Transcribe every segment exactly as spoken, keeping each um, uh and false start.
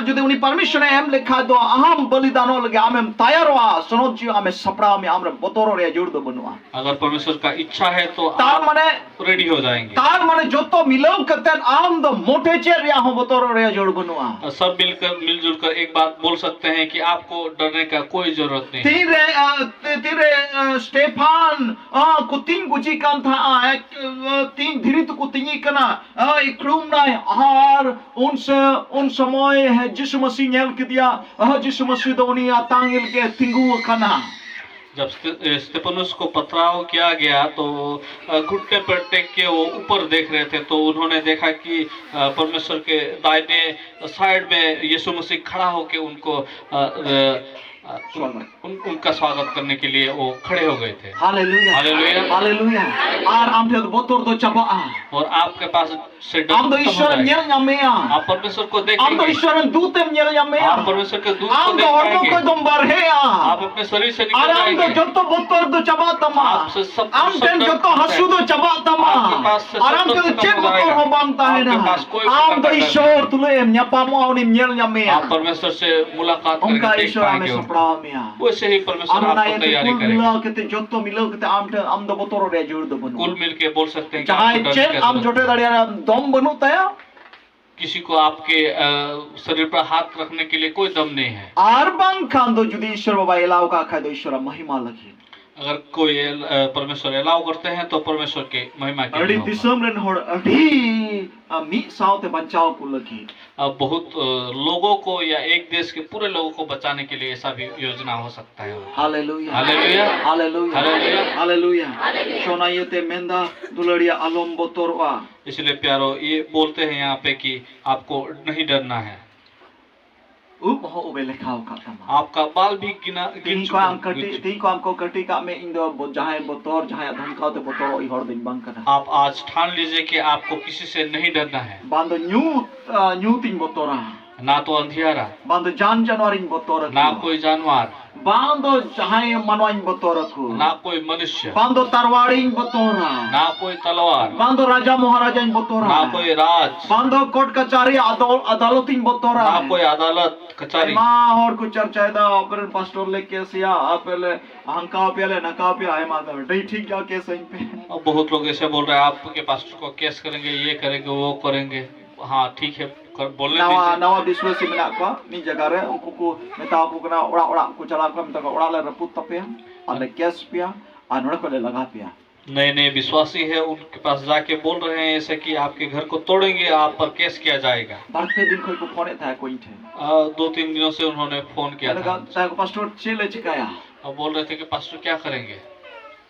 ᱡᱩᱫᱤ ᱩᱱᱤ ᱯᱟᱨᱢᱤᱥᱚᱱ ᱮ ᱮᱢ ᱞᱮᱠᱷᱟᱡ ᱫᱚ, ᱟᱢ ᱵᱚᱞᱤᱫᱟᱱᱚᱜ ᱞᱟᱹᱜᱤᱫ ᱟᱢᱮᱢ ᱛᱟᱭᱟᱨᱚᱜᱼᱟ, ᱥᱚᱱᱚᱛ ᱡᱤᱣᱤ ᱟᱢᱮ ᱥᱟᱯᱲᱟᱣ ᱢᱮᱭᱟ, ᱟᱢᱨᱮ ᱵᱚᱛᱚᱨᱚᱜ ᱨᱮᱭᱟᱜ ᱡᱟᱹᱨᱩᱲ ᱫᱚ ᱵᱟᱹᱱᱩᱜᱼᱟ᱾ अगर परमेश्वर का इच्छा है तो ᱛᱟᱨ आप ᱢᱟᱱᱮ रेडी हो जाएंगे। ᱛᱟᱨ ᱢᱟᱱᱮ ᱡᱚᱛᱚ ᱢᱤᱞᱟᱹᱣ ᱠᱟᱛᱮ ᱟᱢ ᱫᱚ ᱢᱚᱴᱮ ᱪᱮᱫ ᱨᱮᱭᱟᱜ ᱦᱚᱸ ᱵᱚᱛᱚᱨᱚᱜ ᱨᱮᱭᱟᱜ ᱡᱟᱹᱨᱩᱲ ᱵᱟᱹᱱᱩᱜᱼᱟ᱾ सब मिलकर, मिलजुल कर एक बात बोल सकते हैं कि आपको डरने का कोई जरूरत नहीं है। ᱛᱤᱱᱨᱮ, ᱟ, ᱛᱤ-, ᱛᱤᱱᱨᱮ, ᱟ, ᱥᱴᱮᱯᱷᱟᱱ, ᱟ, ᱠᱚ ᱛᱤᱧ ᱜᱩᱡᱤ ᱠᱟᱱ ᱛᱟᱦᱮᱸᱜᱼᱟ, ᱮᱠ-, ᱟ, ᱛᱤᱧ ᱫᱷᱤᱨᱤ ᱛᱮᱠᱚ ᱛᱤᱧᱤ ᱠᱟᱱᱟ, ᱟ, ᱤᱠᱲᱩᱢ ᱱᱟᱭ, ᱟᱨ ᱩᱱ ᱥᱮ-, ᱩᱱ ᱥᱚᱢᱚᱭ ᱡᱤᱥᱩ ᱢᱟᱹᱥᱤ ᱧᱮᱞ ᱠᱮᱫᱮᱭᱟ, ᱟ, ᱡᱤᱥᱩ ᱢᱟᱹᱥᱤ ᱫᱚ ᱩᱱᱤᱭᱟᱜ ᱛᱟᱝ ᱧᱮᱞ ᱠᱮ ᱛᱤᱸᱜᱩ ᱟᱠᱟᱱᱟ᱾ जब स्ते-, ए, स्तेफानुस को पथराव किया गया तो, अ, घुटने पर टेक के वो ऊपर देख रहे थे, तो उन्होंने देखा कि, अ, परमेश्वर के दाहिने साइड में यीशु मसीह खड़ा होके उनको, अ, अ, अ, उन, उन, उनका स्वागत करने के लिए वो खड़े हो गए थे। Hallelujah. Hallelujah. Hallelujah. ᱟᱨ ᱟᱢ ᱴᱷᱮᱱ ᱵᱚᱛᱚᱨ ᱫᱚ ᱪᱟᱵᱟᱜᱼᱟ᱾ और आपके पास से डर ᱟᱢ ᱫᱚ खत्म हो ᱤᱥᱚᱨᱮᱢ जाएगा। ᱧᱮᱞ ᱧᱟᱢᱮᱭᱟ᱾ आप परमेश्वर को ᱟᱢ ᱫᱚ देखेंगे। ᱤᱥᱚᱨᱮᱢ ᱫᱩᱛᱮᱢ ᱧᱮᱞ ᱧᱟᱢᱮᱭᱟ᱾ आप परमेश्वर के दूत को ᱟᱢ ᱫᱚ देख ᱦᱚᱲᱢᱚ पाएंगे। ᱠᱷᱚᱱ ᱫᱚᱢ ᱵᱟᱨᱦᱮᱜᱼᱟ᱾ आप अपने शरीर से ᱟᱨ निकल ᱟᱢ ᱫᱚ जाएंगे। ᱡᱚᱛᱚ ᱵᱚᱛᱚᱨ ᱫᱚ ᱪᱟᱵᱟᱜ ᱛᱟᱢᱟ᱾ आपसे सब, ᱟᱢ सब ᱴᱷᱮᱱ डर ᱡᱚᱛᱚ खत्म हो ᱦᱟᱹᱥᱩ ᱫᱚ जाएगा। ᱪᱟᱵᱟᱜ ᱛᱟᱢᱟ᱾ आपके पास से ᱟᱨ ᱟᱢ सब ᱴᱷᱮᱱ ᱰᱚᱨ ᱫᱚ ᱪᱮᱫ ᱠᱷᱟᱛᱚᱢ ᱦᱳ ᱵᱚᱛᱚᱨ ᱡᱟᱭᱮᱜᱟ᱾ ᱦᱚᱸ ᱵᱟᱝ ᱛᱟᱦᱮᱱᱟ᱾ ᱟᱯᱠᱮ ᱯᱟᱥ ᱠᱳᱭ ᱟᱢ ᱫᱚ ᱯᱷᱤᱠᱨ ᱤᱥᱚᱨ ᱛᱩᱞᱩᱡ ᱮᱢ ᱧᱟᱯᱟᱢᱚᱜᱼᱟ, ᱩᱱᱤᱢ ᱧᱮᱞ ᱧᱟᱢᱮᱭᱟ᱾ ᱟᱯ ᱯᱚᱨᱢᱮᱥᱚᱨ ᱥᱮ ᱢᱩᱞᱟᱠᱟᱛ ᱚᱱᱠᱟ ᱠᱟᱨᱠᱮ ᱫᱮᱠᱷ ᱤᱥᱚᱨ ᱟᱢᱮ ᱯᱟᱭᱮᱸᱜᱮ᱾ ᱥᱟᱯᱲᱟᱣ ᱢᱮᱭᱟ᱾ ᱳᱭᱥᱮ ᱦᱤ ᱯᱚᱨᱢᱮᱥᱚᱨ ᱟᱢ ᱚᱱᱟ ᱟᱯᱠᱚ ᱤᱭᱟᱹᱛᱮ ᱛᱮᱭᱟᱨᱤ ᱠᱩᱞ ᱠᱟᱨᱮᱜᱮ᱾ ᱢᱤᱞᱟᱹᱣ ᱠᱟᱛᱮ ᱡᱚᱛᱚ ᱢᱤᱞᱟᱹᱣ ᱠᱟᱛᱮ ᱟᱢ ᱴᱷᱮᱱ ᱟᱢ ᱫᱚ ᱵᱚᱛᱚᱨᱚᱜ ᱨᱮᱭᱟᱜ ᱡᱟᱹᱨᱩᱲ ᱫᱚ ᱵᱟᱹᱱᱩᱜᱼᱟ᱾ ᱠᱩᱞ ᱢᱤᱞ ᱠᱮ ᱵᱚᱞ ᱥᱟᱠᱛᱮ ᱦᱮᱸ ᱠᱤ ᱡᱟᱦᱟᱸᱭ ᱟᱯᱠᱚ ᱰᱚᱨ ᱪᱮᱫ ᱠᱮ ᱟᱢ ᱡᱚᱴᱮᱫ ᱫᱟᱲᱮᱭᱟᱜᱼᱟ, ᱫᱚᱢ ᱵᱟᱹᱱᱩᱜ ᱛᱟᱭᱟ᱾ किसी को आपके, अ, शरीर पर हाथ रखने के लिए कोई दम नहीं है। ᱟᱨ ᱵᱟᱝᱠᱷᱟᱱ ᱫᱚ ᱡᱩᱫᱤ ᱤᱥᱚᱨ ᱵᱟᱵᱟᱭ ᱮᱞᱟᱣ ᱠᱟᱜ ᱠᱷᱟᱡ ᱫᱚ ᱤᱥᱚᱨᱟᱜ ᱢᱚᱦᱤᱢᱟ ᱞᱟᱹᱜᱤᱫ᱾ अगर कोई, अ, परमेश्वर अलाउ करते हैं तो परमेश्वर की महिमा के लिए ᱟᱹᱰᱤ होगा। ᱫᱤᱥᱚᱢ ᱨᱮᱱ ᱦᱚᱲ ᱟᱹᱰᱤ, ᱟ, ᱢᱤᱫ ᱥᱟᱶᱛᱮ ᱵᱟᱧᱪᱟᱣ ᱠᱚ ᱞᱟᱹᱜᱤᱫ᱾ अ, बहुत, अ, लोगों को या एक देश के पूरे लोगों को बचाने के लिए ऐसा भी योजना हो सकता है। Hallelujah. Hallelujah. Hallelujah. Hallelujah. Hallelujah. ᱥᱚᱱᱟ ᱤᱭᱟᱹᱛᱮ ᱢᱮᱱᱫᱟ, ᱫᱩᱞᱟᱹᱲᱤᱭᱟ ᱟᱞᱚᱢ ᱵᱚᱛᱚᱨᱚᱜᱼᱟ᱾ इसलिए प्यारो, ये बोलते हैं यहाँ पे कि आपको नहीं डरना है। ᱩᱵ ᱦᱚᱸ ᱩᱵ ᱮ ᱞᱮᱠᱷᱟᱣ ᱟᱠᱟᱫ ᱛᱟᱢᱟ᱾ आपका बाल भी गिना, गिन ᱛᱮᱦᱮᱧ ᱠᱷᱚᱱ ᱪᱩᱠᱟ ᱟᱢ ᱠᱟᱹᱴᱤᱡ, ᱦᱩᱭ ᱛᱮᱦᱮᱧ ᱠᱷᱚᱱ ᱟᱢ ᱠᱚ ᱠᱟᱹᱴᱤᱡ ᱠᱟᱜ ᱢᱮ, ᱤᱧ ᱫᱚ ᱵᱚ-, ᱡᱟᱦᱟᱸᱭ ᱵᱚᱛᱚᱨ, ᱡᱟᱦᱟᱸᱭᱟᱜ ᱫᱷᱚᱢᱠᱟᱣ ᱛᱮ ᱵᱚᱛᱚᱨᱚᱜ ᱤᱧ ᱦᱚᱲ ᱫᱚᱧ ᱵᱟᱝ ᱠᱟᱱᱟ᱾ आप आज ठान लीजिए कि आपको किसी से नहीं डरना है। ᱵᱟᱝ ᱫᱚ ᱧᱩᱛ, ᱧᱩᱛᱤᱧ ᱵᱚᱛᱚᱨᱟ᱾ ना तो अंधियारा। ᱵᱟᱝ ᱫᱚ ᱡᱟᱱ ᱡᱟᱱᱣᱟᱨᱤᱧ ᱵᱚᱛᱚᱨ ᱟᱠᱚᱣᱟ᱾ ना कोई जानवर। ᱵᱟᱝ ᱫᱚ ᱡᱟᱦᱟᱸᱭ ᱢᱟᱱᱣᱟᱧ ᱵᱚᱛᱚᱨ ᱟᱠᱚᱣᱟ᱾ ना कोई मनुष्य। ᱵᱟᱝ ᱫᱚ ᱛᱟᱨᱣᱟᱲᱤᱧ ᱵᱚᱛᱚᱨᱟ᱾ ना कोई तलवार। ᱵᱟᱝ ᱫᱚ ᱨᱟᱡᱟ ᱢᱚᱦᱟᱨᱟᱡᱟᱧ ᱵᱚᱛᱚᱨᱟ᱾ ना कोई राज। ᱵᱟᱝ ᱫᱚ ᱠᱳᱨᱴ ᱠᱟᱪᱟᱨᱤ ᱟᱫᱚ-, ᱟᱫᱟᱞᱚᱛᱤᱧ ᱵᱚᱛᱚᱨᱟ᱾ ना कोई अदालत कचहरी। ᱟᱭᱢᱟ ᱦᱚᱲ ᱠᱚ ᱪᱟᱨᱪᱟᱭᱮᱫᱟ, ᱟᱯᱮᱨᱮᱱ ᱯᱟᱥᱴᱚᱨ ᱞᱮ ᱠᱮᱥᱮᱭᱟ, ᱟᱯᱮ ᱞᱮ ᱦᱟᱱᱠᱟ ᱟᱯᱮᱭᱟ ᱞᱮ ᱱᱟᱠᱟ ᱟᱯᱮᱭᱟ, ᱟᱭᱢᱟ ᱫᱚ ᱟᱹᱰᱤ ᱴᱷᱤᱠ ᱜᱮᱭᱟ, ᱠᱮᱥ ᱟᱹᱧ ᱯᱮ᱾ अब बहुत लोग ऐसे बोल रहे हैं, आपके पास्टर को केस करेंगे, ये करेंगे, वो करेंगे। हाँ, ठीक है, कर, बोलने ᱱᱟᱣᱟ, दीजिए। ᱱᱟᱣᱟ ᱵᱤᱥᱣᱟᱥᱤ ᱢᱮᱱᱟᱜ ᱠᱚᱣᱟ ᱢᱤᱫ ᱡᱟᱭᱜᱟ ᱨᱮ, ᱩᱱᱠᱩ ᱠᱚ ᱢᱮᱛᱟ ᱠᱚ ᱠᱟᱱᱟ, ᱚᱲᱟᱜ ᱚᱲᱟᱜ ᱠᱚ ᱪᱟᱞᱟᱣ ᱠᱚᱣᱟ, ᱢᱮᱛᱟ ᱠᱚᱣᱟ, "ᱚᱲᱟᱜ ᱞᱮ ᱨᱟᱹᱯᱩᱫ ᱛᱟᱯᱮᱭᱟ ᱟᱨ ᱞᱮ ᱠᱮᱥ ᱯᱮᱭᱟ ᱟᱨ ᱱᱚᱰᱮ ᱠᱷᱚᱱ ᱞᱮ ᱞᱟᱜᱟ ᱯᱮᱭᱟ᱾" नए नए विश्वासी है, उनके पास जाके बोल रहे हैं ऐसे कि आपके घर को तोड़ेंगे, आप पर केस किया जाएगा। ᱵᱟᱨ ᱯᱮ ᱫᱤᱱ ᱠᱷᱚᱱ ᱠᱚ ᱯᱷᱳᱱᱮᱫ ᱛᱟᱦᱮᱸ ᱠᱚ ᱤᱧ ᱴᱷᱮᱱ᱾ आ, दो तीन दिनों से उन्होंने फोन किया ᱢᱮᱱᱫᱟ, था। ᱢᱮᱛᱟ ᱠᱚ, "ᱯᱟᱥᱴᱚᱨ, ᱪᱮᱫ ᱞᱮ ᱪᱤᱠᱟᱭᱟ?" अब बोल रहे थे कि पास्टर क्या करेंगे?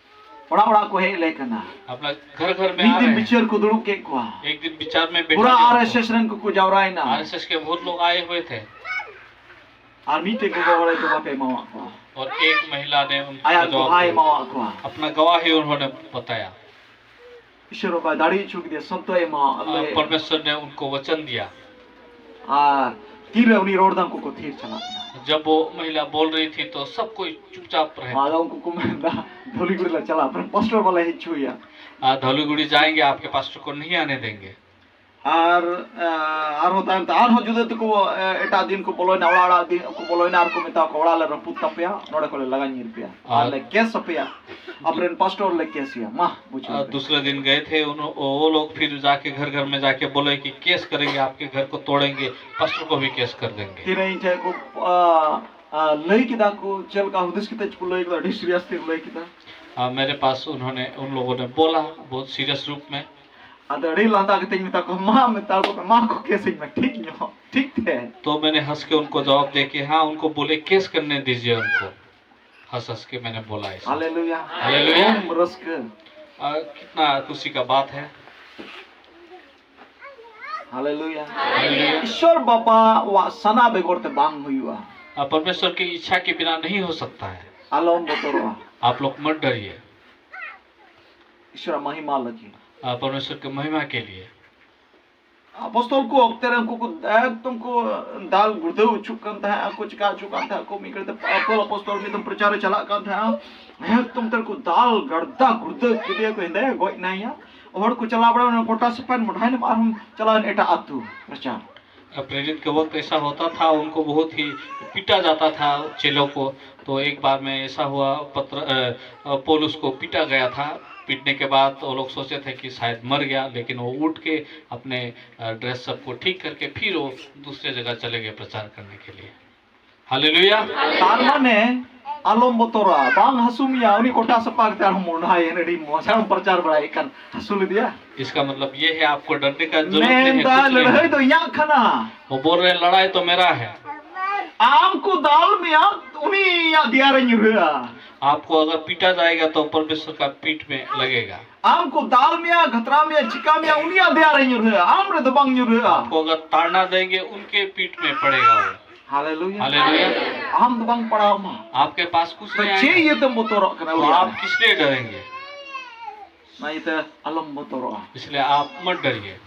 ᱚᱲᱟᱜ ᱚᱲᱟᱜ ᱠᱚ ᱦᱮᱡ ᱞᱮ ᱠᱟᱱᱟ᱾ अपना घर घर में ᱢᱤᱫ आ ᱫᱤᱱ रहे हैं। ᱵᱤᱪᱟᱹᱨ ᱠᱚ ᱫᱩᱲᱩᱵ ᱠᱮᱫ ᱠᱚᱣᱟ᱾ एक दिन विचार में बैठा ᱯᱩᱨᱟ ᱜᱮᱭᱟ। ᱟᱨᱮᱥᱮᱥ ᱨᱮᱱ ᱠᱚᱠᱚ ᱡᱟᱣᱨᱟᱭᱮᱱᱟ᱾ आरएसएस के बहुत लोग आए हुए थे। ᱟᱨ ᱢᱤᱫᱴᱮᱡ ᱜᱚᱜᱚ ᱦᱚᱲᱮ ᱡᱚᱵᱟᱵ ᱮ ᱮᱢᱟᱣᱟᱫ ᱠᱚᱣᱟ᱾ और एक महिला ने उनको ᱟᱭᱟᱜ ᱡᱚᱵᱟᱵ ᱫᱚᱦᱟᱭ ᱫᱤᱭᱟ। ᱮᱢᱟᱣᱟᱫ ᱠᱚᱣᱟ᱾ अपना गवाही उन्होंने बताया। ᱤᱥᱚᱨ ᱵᱟᱵᱟᱭ ᱫᱟᱲᱮ ᱦᱚᱪᱚ ᱠᱮᱫᱮᱭᱟ, ᱥᱚᱵᱫᱚᱭ ᱮᱢᱟᱣᱟᱫ ᱞᱮᱭᱟ᱾ परमेश्वर ने उनको वचन दिया। ᱟᱨ ᱛᱤᱨᱮ ᱩᱱᱤ ᱨᱚᱲ ᱫᱟ, ᱩᱱᱠᱩ ᱠᱚ ᱛᱷᱤᱨ ᱪᱟᱞᱟᱜ ᱠᱟᱱᱟ᱾ जब वो महिला बोल रही थी, तो सब कोई चुपचाप रहे। ᱟᱫᱚ ᱩᱱᱠᱩ ᱠᱚ ᱢᱮᱱᱫᱟ, "ᱫᱷᱚᱞᱤᱜᱩᱲᱤ ᱞᱮ ᱪᱟᱞᱟᱜᱼᱟ, ᱟᱯᱮᱨᱮᱱ ᱯᱟᱥᱴᱚᱨ ᱵᱟᱞᱮ ᱦᱮᱡ ᱦᱚᱪᱚᱭᱟ।" आ, धौलीगुड़ी जाएंगे, आपके पास्टर को नहीं आने देंगे। ᱟᱨ, ᱟ, ᱟᱨᱦᱚᱸ ᱛᱟᱭᱚᱢ ᱛᱮ ᱟᱨᱦᱚᱸ ᱡᱩᱫᱟᱹ ᱛᱮᱠᱚ, ᱮ, ᱮᱴᱟᱜ ᱫᱤᱱ ᱠᱚ ᱵᱚᱞᱚᱭᱮᱱᱟ, ᱚᱲᱟᱜ, ᱚᱲᱟᱜ ᱫᱤᱱ ᱠᱚ ᱵᱚᱞᱚᱭᱮᱱᱟ ᱟᱨ ᱠᱚ ᱢᱮᱛᱟ ᱠᱚᱣᱟ, "ᱚᱲᱟᱜ ᱞᱮ ᱨᱟᱹᱯᱩᱫ ᱛᱟᱯᱮᱭᱟ, ᱱᱚᱰᱮ ᱠᱷᱚᱱ ᱞᱮ ᱞᱟᱜᱟ ᱧᱤᱨ ᱯᱮᱭᱟ, ᱟᱨ ᱟᱨ ᱞᱮ ᱠᱮᱥ ᱟᱯᱮᱭᱟ, ᱟᱯᱮᱨᱮᱱ ᱯᱟᱥᱴᱚᱨ ᱞᱮ ᱠᱮᱥᱮᱭᱟ᱾" ᱢᱟ, ᱵᱩᱡᱷᱟᱹᱣ ᱟᱨ ᱯᱮ᱾ दूसरे दिन गए थे, उन, वो लोग फिर जाके घर घर में जाके बोले कि केस करेंगे, आपके घर को तोड़ेंगे, पास्टर को भी केस कर देंगे। ᱛᱤᱱᱟᱹᱜ ᱤᱧ ᱴᱷᱮᱱ ᱠᱚ, ᱟ, ᱟ, ᱞᱟᱹᱭ ᱠᱮᱫᱟ ᱠᱚ, ᱪᱮᱫ ᱞᱮᱠᱟ ᱦᱩᱫᱤᱥ ᱠᱟᱛᱮ ᱠᱚ ᱞᱟᱹᱭ ᱠᱮᱫᱟ, ᱟᱹᱰᱤ ᱥᱤᱨᱤᱭᱟᱥ ᱛᱮ ᱠᱚ ᱞᱟᱹᱭ ᱠᱮᱫᱟ᱾ हाँ, मेरे पास उन्होंने, उन लोगों ने बोला बहुत सीरियस रूप में। ᱟᱫᱚ ᱟᱹᱰᱤ ᱞᱟᱸᱫᱟ ᱠᱟᱛᱮᱧ ᱢᱮᱛᱟ ᱠᱚᱣᱟ, "ᱢᱟ, ᱢᱮᱛᱟ ᱠᱚ ᱯᱮ, ᱢᱟ ᱠᱚ ᱠᱮᱥᱤᱧ ᱢᱮ, ᱴᱷᱤᱠ ᱧᱚᱜ, ᱴᱷᱤᱠ ᱛᱮ।" तो मैंने हंस के उनको जवाब दे के, "हाँ, उनको बोले, केस करने दीजिए उनको।" हंस हंस के मैंने बोला ऐसा। ᱦᱟᱞᱮᱞᱩᱭᱟ᱾ ᱦᱟᱞᱮᱞᱩᱭᱟ। ᱩᱢ ᱨᱟᱹᱥᱠᱟᱹ। आ, कितना खुशी का बात है। ᱦᱟᱞᱮᱞᱩᱭᱟ। ᱦᱟᱞᱮᱞᱩᱭᱟ। ᱤᱥᱚᱨ ᱵᱟᱵᱟᱣᱟᱜ ᱥᱟᱱᱟ ᱵᱮᱜᱚᱨ ᱛᱮ ᱵᱟᱝ ᱦᱩᱭᱩᱜᱼᱟ। आ, परमेश्वर की इच्छा के बिना नहीं हो सकता है। ᱟᱞᱚᱢ ᱵᱚᱛᱚᱨᱚᱜᱼᱟ। आप लोग मत डरिए। ᱤᱥᱚᱨᱟᱜ ᱢᱟᱦᱤᱢᱟ ᱞᱟᱹᱜᱤᱫ। आ, परमेश्वर की महिमा के लिए। ᱟᱯᱚᱥᱛᱚᱞ ᱠᱚ ᱚᱠᱛᱮ ᱨᱮ ᱩᱱᱠᱩ ᱠᱚ ᱮᱠᱫᱚᱢ ᱠᱚ ᱫᱟᱞ ᱜᱩᱲᱫᱟᱹᱣ ᱦᱚᱪᱚᱜ ᱠᱟᱱ ᱛᱟᱦᱮᱸᱜᱼᱟ, ᱠᱚ ᱪᱤᱠᱟ ᱦᱚᱪᱚᱜ ᱠᱟᱱ ᱛᱟᱦᱮᱸᱜᱼᱟ ᱠᱚ᱾ ᱢᱤᱫ ᱜᱷᱟᱹᱲᱤᱡ ᱛᱮ ᱯᱟᱣᱞ ᱟᱯᱚᱥᱛᱚᱞ ᱢᱤᱫ ᱫᱚᱢ ᱯᱨᱚᱪᱟᱨ ᱮ ᱪᱟᱞᱟᱜ ᱠᱟᱱ ᱛᱟᱦᱮᱸᱜᱼᱟ, ᱮᱠᱫᱚᱢ ᱛᱮ ᱠᱚ ᱫᱟᱞ ᱜᱟᱲᱫᱟ ᱜᱩᱲᱫᱟᱹ ᱠᱮᱫᱮᱭᱟ ᱠᱚ, ᱦᱮᱸᱫᱮ ᱜᱚᱡ ᱮᱱᱟᱭᱟ᱾ ᱦᱚᱲ ᱠᱚ ᱪᱟᱞᱟᱣ ᱵᱟᱲᱟ ᱮᱱᱟ ᱠᱚᱴᱟ ᱥᱮᱯᱟᱱ ᱢᱚᱰᱷᱟᱭ ᱱᱟᱢ ᱟᱨᱦᱚᱸ ᱪᱟᱞᱟᱣ ᱮᱱ ᱮᱴᱟᱜ ᱟᱹᱛᱩ ᱯᱨᱚᱪᱟᱨ᱾ प्रेरित के वक्त ऐसा होता था, उनको बहुत ही पीटा जाता था चेलों को। तो एक बार में ऐसा हुआ, पत्र अ, अ, पौलुस को पीटा गया था। पीटने के बाद वो लोग सोचे थे कि शायद मर गया, लेकिन वो उठ के अपने अ, ड्रेस सबको ठीक करके फिर वो दूसरे जगह चले गए प्रचार करने के लिए। हालेलुया। ᱛᱟᱨ ᱢᱟᱱᱮ ᱟᱞᱚᱢ ᱵᱚᱛᱚᱨᱟ, ᱵᱟᱝ ᱦᱟᱹᱥᱩ ᱢᱮᱭᱟ᱾ ᱩᱱᱤ ᱠᱚᱴᱟ ᱥᱟᱯᱟ ᱠᱟᱛᱮ ᱟᱨᱦᱚᱸ ᱢᱚᱰᱷᱟᱭᱮᱱ, ᱟᱹᱰᱤ ᱢᱚᱡᱽ ᱮᱢ ᱯᱨᱚᱪᱟᱨ ᱵᱟᱲᱟᱭᱮᱫ ᱠᱟᱱ, ᱦᱟᱹᱥᱩ ᱞᱮᱫᱮᱭᱟ᱾ इसका मतलब ये है, आपको डरने का जरूरत नहीं है, ᱢᱮᱱᱫᱟ, कुछ नहीं है। ᱞᱟᱹᱲᱦᱟᱹᱭ ᱫᱚ ᱤᱧᱟᱹᱜ ᱠᱟᱱᱟ᱾ वो बोल रहे हैं, लड़ाई तो मेरा है। ᱟᱢ ᱠᱚ ᱫᱟᱞ ᱢᱮᱭᱟ, ᱩᱱᱤᱭᱟᱜ ᱫᱮᱭᱟ ᱨᱮ ᱧᱩᱨᱦᱟᱹᱜᱼᱟ᱾ आपको अगर पीटा जाएगा तो परमेश्वर का पीठ में लगेगा। ᱟᱢ ᱠᱚ ᱫᱟᱞ ᱢᱮᱭᱟ, ᱜᱷᱟᱛᱨᱟᱣ ᱢᱮᱭᱟ, ᱪᱤᱠᱟ ᱢᱮᱭᱟ, ᱩᱱᱤᱭᱟᱜ ᱫᱮᱭᱟ ᱨᱮ ᱧᱩᱨᱦᱟᱹᱜᱼᱟ, ᱟᱢ ᱨᱮᱫᱚ ᱵᱟᱝ ᱧᱩᱨᱦᱟᱹᱜᱼᱟ᱾ आपको अगर ताड़ना देंगे, उनके पीठ में पड़ेगा वो। ᱦᱟᱞᱮᱞᱩᱭᱟ᱾ हालेलुया। ᱟᱢ ᱫᱚ ᱵᱟᱝ ᱯᱟᱲᱟᱣ ᱟᱢᱟ᱾ आपके पास कुछ ᱛᱚ नहीं ᱪᱮᱫ आएगा। ᱤᱭᱟᱹᱛᱮᱢ ᱵᱚᱛᱚᱨᱚᱜ ᱠᱟᱱᱟ? तो ᱩᱱᱤᱭᱟᱜ आप किस लिए डरेंगे? ᱚᱱᱟ ᱤᱭᱟᱹᱛᱮ ᱟᱞᱚᱢ ᱵᱚᱛᱚᱨᱚᱜᱼᱟ᱾ इसलिए आप मत डरिए।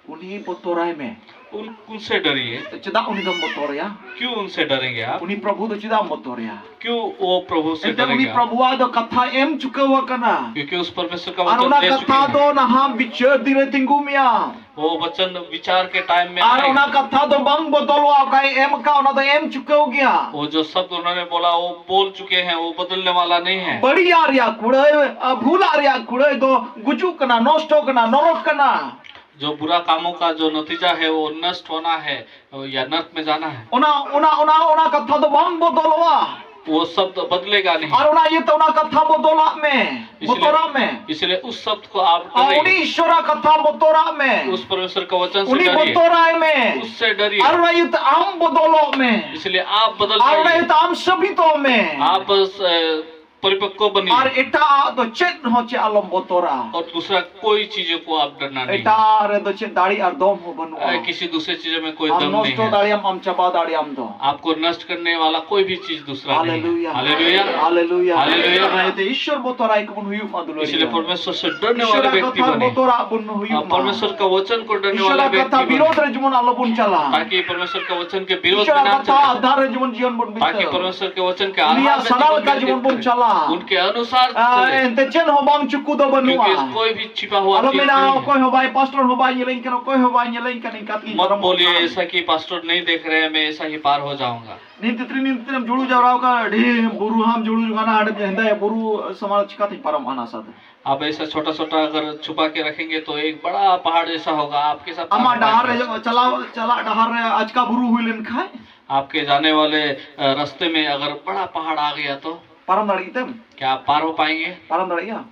ᱩᱱᱤ ᱵᱚᱛᱚᱨᱟᱭ ᱢᱮ᱾ उन उनसे डरिए। ᱪᱮᱫᱟᱜ ᱩᱱᱤ ᱫᱚᱢ ᱵᱚᱛᱚᱨᱟᱭᱟ? क्यों उनसे डरेंगे आप? ᱩᱱᱤ ᱯᱨᱚᱵᱷᱩ ᱫᱚ ᱪᱮᱫᱟᱜ ᱮᱢ ᱵᱚᱛᱚᱨᱟᱭᱟ? क्यों वो प्रभु से ᱮᱱᱛᱮ ᱩᱱᱤ ᱰरेंगे आप? ᱯᱨᱚᱵᱷᱩᱣᱟᱜ ᱫᱚ ᱠᱟᱛᱷᱟ ᱮᱢ ᱪᱩᱠᱟᱹᱣ ᱟᱠᱟᱱᱟ᱾ क्योंकि उस परमेश्वर का ᱟᱨ वचन ᱚᱱᱟ दे ᱠᱟᱛᱷᱟ चुके हैं। ᱫᱚ ᱱᱟᱦᱟᱜ ᱵᱤᱪᱟᱹᱨ ᱫᱤᱱ ᱨᱮ ᱛᱤᱸᱜᱩ ᱢᱮᱭᱟ᱾ वो वचन विचार के टाइम में ᱟᱨ ᱚᱱᱟ आएगा। ᱠᱟᱛᱷᱟ ᱫᱚ ᱵᱟᱝ ᱵᱚᱫᱚᱞᱚᱜᱼᱟ, ᱚᱠᱟᱭ ᱮᱢ ᱟᱠᱟᱫ ᱚᱱᱟ ᱫᱚ ᱮᱢ ᱪᱩᱠᱟᱹᱣ ᱜᱮᱭᱟ᱾ वो जो शब्द उन्होंने बोला, वो बोल चुके हैं, वो बदलने वाला नहीं है। ᱵᱟᱹᱲᱤᱡᱟᱜ ᱨᱮᱭᱟᱜ ᱠᱩᱲᱟᱹᱭ, ᱟ, ᱵᱷᱩᱞᱟᱜ ᱨᱮᱭᱟᱜ ᱠᱩᱲᱟᱹᱭ ᱫᱚ ᱜᱩᱡᱩᱜ ᱠᱟᱱᱟ, ᱱᱚᱥᱴᱚ ᱠᱟᱱᱟ, ᱱᱚᱨᱚᱠ ᱠᱟᱱᱟ᱾ जो बुरा कामों का जो नतीजा है, वो नष्ट होना है या नरक में जाना है। ᱚᱱᱟ, ᱚᱱᱟ, ᱚᱱᱟ, ᱚᱱᱟ ᱠᱟᱛᱷᱟ ᱫᱚ ᱵᱟᱝ ᱵᱚᱫᱚᱞᱚᱜᱼᱟ᱾ वो शब्द बदलेगा नहीं। ᱟᱨ ᱚᱱᱟ ᱤᱭᱟᱹᱛᱮ ᱚᱱᱟ ᱠᱟᱛᱷᱟ ᱵᱚᱫᱚᱞᱟᱜ ᱢᱮ, ᱤᱥᱞᱤᱭᱮ, ᱵᱚᱛᱚᱨᱟᱜ ᱢᱮ᱾ ᱤᱥᱞᱤᱭᱮ ᱩᱥ ᱥᱚᱵᱫ ᱠᱚ ᱟᱯ ᱟᱨ ᱰᱟᱨᱮ, ᱩᱱᱤ ᱤᱥᱥᱚᱨᱟᱜ ᱠᱟᱛᱷᱟ ᱵᱚᱛᱚᱨᱟᱜ ᱢᱮ᱾ ᱩᱥ ᱯᱚᱨᱢᱮᱥᱚᱨ ᱠᱟ ᱣᱟᱪᱟᱱ ᱥᱮ ᱩᱱᱤ ᱰᱟᱨᱤᱭᱮ, ᱵᱚᱛᱚᱨᱟᱭ ᱢᱮ᱾ ᱩᱥ ᱥᱮ ᱰᱟᱨᱤᱭᱮ᱾ ᱟᱨ ᱚᱱᱟ ᱤᱭᱟᱹᱛᱮ ᱟᱢ ᱵᱚᱫᱚᱞᱚᱜ ᱢᱮ᱾ ᱤᱥᱞᱤᱭᱮ ᱟᱯ ᱵᱚᱫᱚᱞ ᱟᱨ ᱚᱱᱟ ᱡᱟᱭᱮ᱾ ᱤᱭᱟᱹᱛᱮ ᱟᱢ ᱥᱟᱹᱵᱤᱛᱚᱜ ᱢᱮ᱾ ᱟᱯ, ᱮ, परिपक्व बनिए। ᱟᱨ ᱮᱴᱟᱜ ᱫᱚ ᱪᱮᱫ ᱦᱚᱸ ᱪᱮᱫ ᱟᱞᱚᱢ ᱵᱚᱛᱚᱨᱟ᱾ और दूसरा कोई चीजों को आप डरना नहीं। ᱮᱴᱟᱜ ᱨᱮᱫᱚ ᱪᱮᱫ ᱫᱟᱲᱮ ᱟᱨ ᱫᱚᱢ ᱦᱚᱸ ᱵᱟᱹᱱᱩᱜᱼᱟ᱾ अ, किसी दूसरे चीजों में कोई ᱟᱢ दम नहीं ᱱᱚᱥᱴᱚ है। ᱫᱟᱲᱮᱭᱟᱢ, ᱟᱢ ᱪᱟᱵᱟ ᱫᱟᱲᱮᱭᱟᱢ ᱫᱚ᱾ आपको नष्ट करने वाला कोई भी चीज दूसरा नहीं है। हालेलुया। हालेलुया। हालेलᱩᱭᱟ᱾ हालेᱞᱩᱭᱟ। ᱚᱱᱟ ᱤᱭᱟᱹᱛᱮ ᱤᱥᱚᱨ ᱵᱚᱛᱚᱨᱟᱭ ᱠᱚᱵᱚᱱ ᱦᱩᱭᱩᱜ ᱢᱟ, ᱫᱩᱞᱟᱹᱲᱤᱭᱟᱹ᱾ इसलिए परमेश्वर से डरने वाले ᱤᱥᱚᱨᱟᱜ व्यक्ति ᱠᱟᱛᱷᱟ ᱵᱚᱱ ᱦᱩᱭᱩᱜ ᱢᱟ᱾ ᱵᱚᱛᱚᱨᱟᱜ ᱵᱚᱱ ᱦᱩᱭᱩᱜ ᱟᱨ ᱢᱟ᱾ परमेश्वर का वचन को डरने वाला ᱤᱥᱚᱨᱟᱜ व्यक्ति ᱠᱟᱛᱷᱟ ᱵᱚᱱ ᱵᱤᱨᱳᱫᱷ ᱨᱮ ᱡᱮᱢᱚᱱ ᱟᱞᱚᱵᱚᱱ ᱪᱟᱞᱟᱜ᱾ ताकि परमेश्वर का वचन के विरोध में ᱤᱥᱚᱨᱟᱜ ना ᱠᱟᱛᱷᱟ चले। ᱟᱫᱷᱟᱨ ᱨᱮ ᱡᱮᱢᱚᱱ ᱡᱤᱭᱚᱱ ᱵᱚᱱ ᱵᱤᱛᱟᱹᱣ᱾ ताकि परमेश्वर के वचन के ᱩᱱᱤᱭᱟᱜ ᱟᱫᱷᱟᱨ ᱥᱟᱞᱟ ᱞᱮᱠᱟ ᱡᱮᱢᱚᱱ ᱵᱚᱱ ᱪᱟᱞᱟᱜ᱾ उनके अनुसार ᱟᱨ चले। ᱮᱱᱛᱮ ᱪᱮᱫ ᱦᱚᱸ ᱵᱟᱝ ᱪᱩᱠᱩ ᱫᱚ ᱵᱟᱹᱱᱩᱜᱼᱟ᱾ क्योंकि कोई भी छिपा हुआ ᱟᱞᱚ ᱪᱤᱡᱽ ᱢᱮᱱᱟ, ᱱᱟᱦᱤᱸ ᱦᱮ᱾ ᱚᱠᱚᱭ ᱦᱚᱸ ᱵᱟᱭ, ᱯᱟᱥᱴᱚᱨ ᱦᱚᱸ ᱵᱟᱭ ᱧᱮᱞᱮᱧ ᱠᱟᱱᱟ, ᱚᱠᱚᱭ ᱦᱚᱸ ᱵᱟᱭ ᱧᱮᱞᱮᱧ ᱠᱟᱱᱟ, ᱤᱱᱠᱟ ᱛᱮᱜᱮᱧ ᱢᱚᱛ ᱯᱟᱨᱚᱢᱚᱜ ᱵᱳᱞᱤᱭᱮ ᱠᱟᱱᱟ᱾ ᱮᱥᱟ ᱠᱤ ᱯᱟᱥᱴᱚᱨ ᱱᱟᱦᱤᱸ ᱫᱮᱠᱷ ᱨᱮ ᱦᱮ, ᱢᱮ ᱮᱥᱟ ᱦᱤ ᱯᱟᱨ ᱦᱚ ᱡᱟᱣᱩᱝᱜᱟ᱾ ᱱᱤᱛ ᱛᱤᱛᱨᱤ, ᱱᱤᱛ ᱛᱤᱛᱨᱤᱢ ᱡᱩᱲᱩ ᱡᱟᱣᱨᱟ ᱠᱟᱜ, ᱰᱷᱮᱨ ᱵᱩᱨᱩ ᱦᱟᱢ ᱡᱩᱲᱩ ᱡᱚᱝᱟ ᱱᱟ, ᱟᱹᱰᱤ ᱦᱮᱸᱫᱮ ᱵᱩᱨᱩ ᱥᱚᱢᱟᱱ ᱪᱤᱠᱟᱛᱮᱧ ᱯᱟᱨᱚᱢᱚᱜᱼᱟ ᱱᱟ ᱥᱟᱫ? आप ऐसा छोटा-छोटा अगर छुपा के रखेंगे तो एक बड़ा पहाड़ जैसा होगा, आपके साथ ᱟᱢᱟᱜ ᱰᱟᱦᱟᱨ ᱨᱮ ᱪᱟᱞᱟᱣ, ᱪᱟᱞᱟᱜ ᱰᱟᱦᱟᱨ ᱨᱮ ᱟᱪᱠᱟ ᱵᱩᱨᱩ ᱦᱩᱭ ᱞᱮᱱ ᱠᱷᱟᱡ? आपके जाने वाले, अ, रास्ते में अगर बड़ा पहाड़ आ गया तो? ᱯᱟᱨᱚᱢ ᱫᱟᱲᱮᱭᱟᱜ ᱛᱮᱢ? क्या आप पार हो पाएंगे? ᱯᱟᱨᱚᱢ ᱫᱟᱲᱮᱭᱟᱜ ᱜᱮᱭᱟ?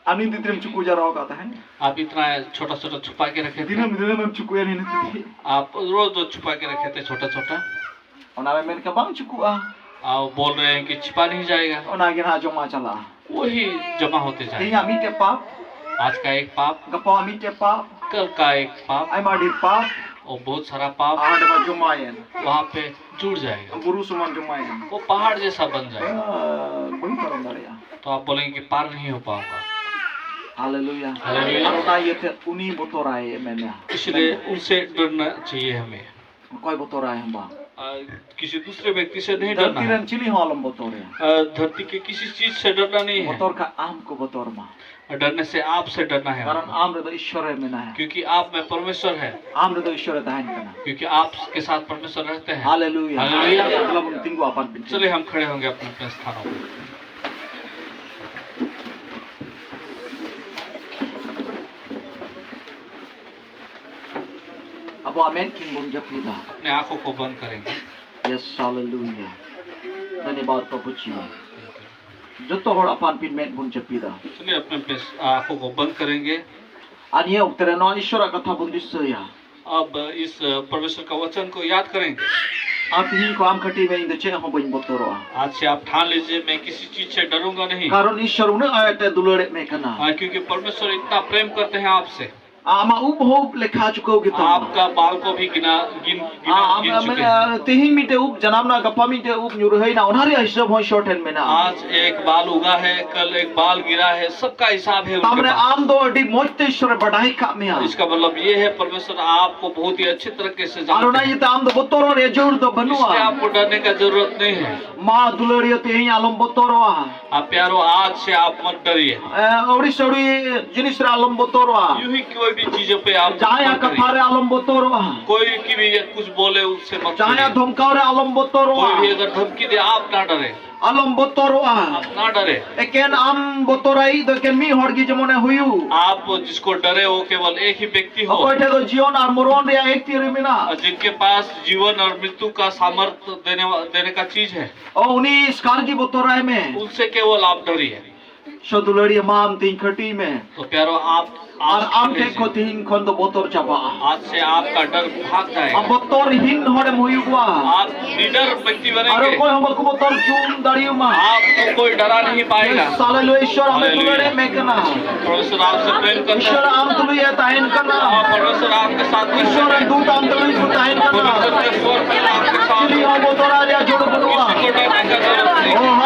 ᱟᱢ ᱱᱤᱛ ᱛᱤᱛᱨᱤᱢ ᱪᱩᱠᱩ ᱡᱟᱣᱨᱟ ᱠᱟᱜ ᱛᱟᱦᱮᱸᱱ? आप इतना छोटा-छोटा छुपा के रखे थे। ᱫᱤᱱᱟᱹᱢ, ᱫᱤᱱᱟᱹᱢ ᱮᱢ ᱪᱩᱠᱩᱭᱟ ᱱᱤᱛ ᱛᱤᱛᱨᱤ? आप रोज-रोज छुपा के रखे थे छोटा-छोटा। ᱚᱱᱟ ᱨᱮ ᱢᱮᱱ ᱠᱮᱫ ᱵᱟᱝ ᱪᱩᱠᱩᱜᱼᱟ᱾ आप बोल रहे हैं कि छिपा नहीं जाएगा। ᱚᱱᱟ ᱜᱮ ᱱᱟᱦᱟᱜ ᱡᱚᱢᱟ ᱪᱟᱞᱟᱜᱼᱟ᱾ वही जमा होते जाएगा। ᱛᱮᱦᱮᱧᱟᱜ ᱢᱤᱫᱴᱮᱡ ᱯᱟᱯ, आज का एक पाप, ᱜᱟᱯᱟ ᱢᱤᱫᱴᱮᱡ ᱯᱟᱯ, कल का एक पाप, ᱟᱭᱢᱟ ᱰᱷᱮᱨ ᱯᱟᱯ, और बहुत सारा पाप ᱟᱨ ᱚᱸᱰᱮ ᱢᱟ ᱡᱚᱢᱟᱭᱮᱱ᱾ वहाँ पे जुड़ जाएगा। ᱵᱩᱨᱩ ᱥᱚᱢᱟᱱ ᱡᱚᱢᱟᱭᱮᱱ᱾ वो पहाड़ जैसा बन जाएगा। ᱟᱨ ᱵᱟᱹᱧ ᱯᱟᱨᱚᱢ ᱫᱟᱲᱮᱭᱟᱜᱼᱟ᱾ तो आप बोलेंगे कि पार नहीं हो पाऊंगा। ᱦᱟᱞᱮᱞᱩᱭᱟ᱾ ᱦᱟᱞᱮᱞᱩᱭᱟ᱾ ᱟᱨ ᱚᱱᱟ ᱤᱭᱟᱹᱛᱮ ᱩᱱᱤ ᱵᱚᱛᱚᱨᱟᱭ ᱢᱮᱱᱟ᱾ इसलिए उनसे डरना चाहिए हमें। ᱚᱠᱚᱭ ᱵᱚᱛᱚᱨᱟᱭ ᱦᱚᱸ ᱵᱟᱝ᱾ आ, किसी दूसरे व्यक्ति से नहीं डरना ᱫᱷᱟᱹᱨᱛᱤ है। ᱨᱮᱱ ᱪᱤᱞᱤ ᱦᱚᱸ ᱟᱞᱚᱢ ᱵᱚᱛᱚᱨᱮᱭᱟ᱾ आ, धरती के किसी चीज से डरना नहीं है। ᱵᱚᱛᱚᱨ ᱠᱷᱟᱡ ᱟᱢ ᱠᱚ ᱵᱚᱛᱚᱨ ᱢᱟ᱾ डरने से आपसे डरना है। ᱠᱟᱨᱚᱱ ᱟᱢ ᱨᱮᱫᱚ ᱤᱥᱥᱚᱨᱮ ᱢᱮᱱᱟᱭᱟ᱾ क्योंकि आप में परमेश्वर है। ᱟᱢ ᱨᱮᱫᱚ ᱤᱥᱥᱚᱨᱮ ᱛᱟᱦᱮᱱ ᱠᱟᱱᱟ᱾ क्योंᱠि आपके साथ परमेश्वर रहते हैं। ᱦᱟᱞᱮᱞᱩᱭᱟ᱾ ᱦᱟᱞᱮᱞᱩᱭᱟ। ᱫᱮᱞᱟ ᱵᱚᱱ ᱛᱤᱸᱜᱩ ᱟᱯᱟᱱ ᱯᱤᱱ᱾ चलिए हम खड़े होंगे अपने अपने स्थानों पर। ᱟᱵᱚᱣᱟᱜ ᱢᱮᱫ ᱠᱤᱱ ᱵᱚᱱ ᱡᱟᱹᱯᱤᱫᱟ᱾ अपने आंखों को बंद करेंगे। Yes, hallelujah. धन्यवाद प्रभु जी। ᱡᱚᱛᱚ ᱦᱚᱲ ᱟᱯᱟᱱ ᱟᱹᱯᱤᱱ ᱢᱮᱫ ᱵᱚᱱ ᱡᱟᱹᱯᱤᱫᱟ᱾ चलिए अपने अपने आंखों को बंद करेंगे। ᱟᱨ ᱱᱤᱭᱟᱹ ᱚᱠᱛᱮ ᱨᱮ ᱱᱚᱣᱟ ᱤᱥᱥᱚᱨᱟᱜ ᱠᱟᱛᱷᱟ ᱵᱚᱱ ᱫᱤᱥᱟᱹᱭᱟ᱾ अब इस परमेश्वर का वचन को याद करेंगे। ᱟᱨ ᱛᱤᱦᱤᱧ ᱠᱷᱚᱱ ᱟᱢ ᱠᱟᱹᱴᱤᱡ ᱢᱮ, ᱤᱧ ᱫᱚ ᱪᱮᱫ ᱦᱚᱸ ᱵᱟᱹᱧ ᱵᱚᱛᱚᱨᱚᱜᱼᱟ᱾ आज से आप ठान लीजिए, मैं किसी चीज से डरूंगा नहीं। ᱠᱟᱨᱚᱱ ᱤᱥᱥᱚᱨ ᱩᱱᱟᱹᱜ ᱟᱸᱴ ᱮ ᱫᱩᱞᱟᱹᱲᱮᱫ ᱢᱮ ᱠᱟᱱᱟ᱾ हाँ, क्योंकि परमेश्वर इतना प्रेम करते हैं आपसे। ᱟᱢᱟᱜ ᱩᱵ ᱦᱚᱸ ᱩᱵ ᱞᱮᱠᱷᱟ ᱪᱩᱠᱟᱹᱣ ᱜᱮ ᱛᱟᱢᱟ᱾ आपका बाल को भी गिना, गिन, गिना, ᱟᱢ, गिन ᱟᱢ, चुके हैं। ᱟ, ᱛᱤᱦᱤᱧ ᱢᱤᱫᱴᱮᱡ ᱩᱵ ᱡᱟᱱᱟᱢ ᱱᱟ, ᱜᱟᱯᱟ ᱢᱤᱫᱴᱮᱡ ᱩᱵ ᱧᱩᱨᱦᱟᱹᱭᱱᱟ, ᱚᱱᱟ ᱨᱮᱭᱟᱜ ᱦᱤᱥᱟᱹᱵ ᱦᱚᱸ ᱤᱥᱥᱚᱨ ᱴᱷᱮᱱ ᱢᱮᱱᱟᱜᱼᱟ᱾ आज एक बाल उगा है, कल एक बाल गिरा है, सबका हिसाब है उनके ᱛᱟᱨᱢᱟᱱᱮ पास। ᱟᱢ ᱫᱚ ᱟᱹᱰᱤ ᱢᱚᱡᱽ ᱛᱮ ᱤᱥᱥᱚᱨᱮ ᱵᱟᱰᱟᱭ ᱠᱟᱜ ᱢᱮᱭᱟ᱾ इसका मतलब ये है, परमेश्वर आपको बहुत ही अच्छी तरीके से ᱟᱨ जानते ᱚᱱᱟ हैं। ᱤᱭᱟᱹᱛᱮ ᱟᱢ ᱫᱚ ᱵᱚᱛᱚᱨᱚᱜ ᱨᱮᱭᱟᱜ ᱡᱟᱹᱨᱩᱲ ᱫᱚ ᱵᱟᱹᱱᱩᱜᱼᱟ᱾ इसलिए आपको डरने का जरूरत नहीं है। ᱢᱟ ᱫᱩᱞᱟᱹᱲᱤᱭᱟᱹ, ᱛᱮᱦᱮᱧ ᱟᱞᱚᱢ ᱵᱚᱛᱚᱨᱚᱜᱼᱟ᱾ आप प्यारो, आज से आप मत डरिए। ᱮ, ᱟᱹᱣᱲᱤ ᱥᱟᱹᱣᱲᱤ ᱡᱤᱱᱤᱥ ᱨᱮ ᱟᱞᱚᱢ ᱵᱚᱛᱚᱨᱚᱜᱼᱟ᱾ यूं ही कोई भी चीजों पे आप ᱡᱟᱦᱟᱸᱭᱟᱜ मत डरिए। ᱠᱟᱛᱷᱟ ᱨᱮ ᱟᱞᱚᱢ ᱵᱚᱛᱚᱨᱚᱜᱼᱟ᱾ कोई की भी कुछ बोले, उससे मत ᱡᱟᱦᱟᱸᱭᱟᱜ डरिए। ᱫᱷᱚᱢᱠᱟᱣ ᱨᱮ ᱟᱞᱚᱢ ᱵᱚᱛᱚᱨᱚᱜᱼᱟ᱾ कोई भी अगर धमकी दे, आप ना डरे। ᱟᱞᱚᱢ ᱵᱚᱛᱚᱨᱚᱜᱼᱟ᱾ आप ना डरे। ᱮᱠᱮᱱ ᱟᱢ ᱵᱚᱛᱚᱨᱟᱭᱤᱡ ᱫᱚ ᱮᱠᱮᱱ ᱢᱤᱫ ᱦᱚᱲ ᱜᱮ ᱡᱮᱢᱚᱱᱮ ᱦᱩᱭᱩᱜ᱾ आप जिसको डरे, वो केवल एक ही व्यक्ति हो। ᱚᱠᱚᱭ ᱴᱷᱮᱱ ᱫᱚ ᱡᱤᱭᱚᱱ ᱟᱨ ᱢᱚᱨᱚᱱ ᱨᱮᱭᱟᱜ ᱟᱹᱭᱫᱟᱹᱨᱤ ᱢᱮᱱᱟᱜ᱾ और जिनके पास जीवन और मृत्यु का सामर्थ्य देने वा-, देने का चीज है। ᱚ, ᱩᱱᱤ ᱮᱥᱠᱟᱨ ᱜᱮ ᱵᱚᱛᱚᱨᱟᱭ ᱢᱮ᱾ उनसे केवल आप डरिए। ᱥᱚ ᱫᱩᱞᱟᱹᱲᱤᱭᱟᱹ, ᱢᱟ ᱟᱢ ᱛᱤᱧ ᱠᱷᱟᱹᱴᱤ ᱢᱮ᱾ तो प्यारो, आप ᱟᱨ ᱟᱢ ᱴᱷᱮᱱ ᱠᱷᱚᱱ ᱛᱤᱦᱤᱧ ᱠᱷᱚᱱ ᱫᱚ ᱵᱚᱛᱚᱨ ᱪᱟᱵᱟᱜᱼᱟ᱾ आज से आपका डर भाग ᱟᱢ जाएगा। ᱵᱚᱛᱚᱨ ᱦᱤᱱ ᱦᱚᱲᱮᱢ ᱦᱩᱭᱩᱜᱼᱟ᱾ आप निडर व्यक्ति ᱟᱨ बनेंगे। ᱚᱠᱚᱭ ᱦᱚᱸ ᱵᱟᱠᱚ ᱵᱚᱛᱚᱨ ᱦᱚᱪᱚ ᱫᱟᱲᱮᱭᱟᱢᱟ᱾ आपको कोई डरा नहीं पाएगा। ᱦᱟᱞᱮᱞᱩᱭᱟ, ᱤᱥᱥᱚᱨ ᱟᱢᱮ ᱦᱟᱞᱮᱞᱩᱭᱟ। ᱫᱩᱞᱟᱹᱲᱮᱫ ᱢᱮ ᱠᱟᱱᱟ᱾ परमेश्वर आपसे प्रेम करता ᱤᱥᱥᱚᱨ है। ᱟᱢ ᱛᱩᱞᱩᱡ ᱮ ᱛᱟᱦᱮᱱ ᱠᱟᱱᱟ᱾ हाँ, परमेश्वर आपके साथ में ᱤᱥᱥᱚᱨ ᱨᱮᱱ ᱫᱩᱛ ᱟᱢ ᱛᱩᱞᱩᱡ ᱠᱚ ᱛᱟᱦᱮᱱ ᱠᱟᱱᱟ᱾ परमेश्वर के स्वर भी आपके साथ ᱪᱤᱞᱤ ᱦᱚᱸ ᱵᱚᱛᱚᱨᱟᱜ ᱨᱮᱭᱟᱜ ᱡᱟᱹᱨᱩᱲ ᱵᱟᱹᱱᱩᱜᱼᱟ᱾ किसी को डरने का जरूरत नहीं। ᱚ,